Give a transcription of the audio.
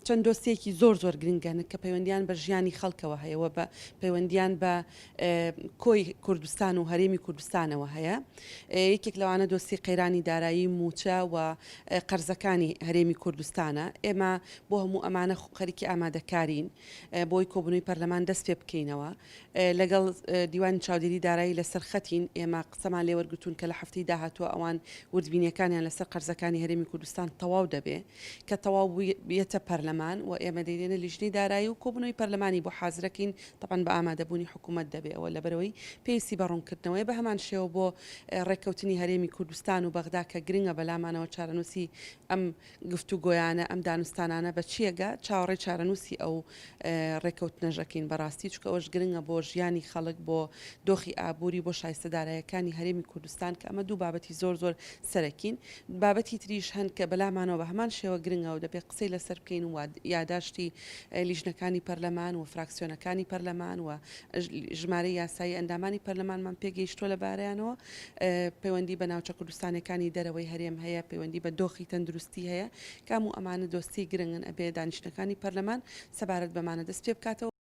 چەند دۆسیەکی زۆر زۆر گرنگن کە پەیوەندیان بە ژیانی خەڵکەوە هەیە و بە پەیوەندیان بە کۆی کوردستان و هەرێمی کوردستانەوە هەیە. یەکێک لەوانە دۆسیەی قەیرانی دارایی، مووچە و قەرزەکانی هەرێمی کوردستانە. ئێمە بۆ هەموو ئەمانە خەریکی ئامادەکارین بۆی کۆبوونەوەی پەرلەمان دەست پێ بکەینەوە. لەگەڵ دیوانی چاودێری دارایی لەسەر خەتین، ئێمە قسەمان لێ وەرگرتوون کە لە هەفتەی داهاتووە ئەوان وردبینییەکانیان لەسەر قەرزەکانی هەرێمی کوردستان تەواو دەبێ. کە تەواو بوو یەتە پەرلەمان و ئێمە دەیدەینە لیژنەی دارایی و کۆبوونەوەی پەرلەمانی بۆ حازرەکەین تەبعەن بە ئامادەبوونی حکوومەت دەبێ ئەوە لەبەرئەوەی پێویستی بە ڕوونکردنەوەیە بە هەمان شێوە بۆ ڕێککەوتنی هەرێمی کوردستان و بەغدا کە گرنگە بەلامانەوە چارەنووسی ئەم گفتوگۆیانە ئەم دانوستانانە بە چیەگا چاوەڕێی چارەنووسی ئەو ڕێککەوتنەش ئەکەین بەڕاستی چونکە ئەوەش گرنگە بۆ ژیانی خەڵک بۆ دۆخی ئابووری بۆ شایستە دارایەکانی هەرێمی کوردستان کە ئەمە دوو بابەتی زۆر زۆر سەرەکین بابەتی تریش هەن کە بەلامانەوە بە هەمان شێوە گرنگە و دەبێت قسەی لەسەر بکەین و یاداشتی لیژنەکانی پەرلەمان و فراکسیۆنەکانی پەرلەمان و ژمارەی یاسایی ئەندامانی پەرلەمانمان پێگەیشتووە لەبارەیانەوە پەیوەندی بە ناوچە کوردستانیەکانی دەرەوەی هەرێم هەیە، پەیوەندی بە دۆخی تەندروستی هەیە، کە هەموو ئەمانە دۆسیەی گرنگن ئەبێ دانیشتنەکانی پەرلەمان سەبارەت بەمانە دەست پێبکاتەوە.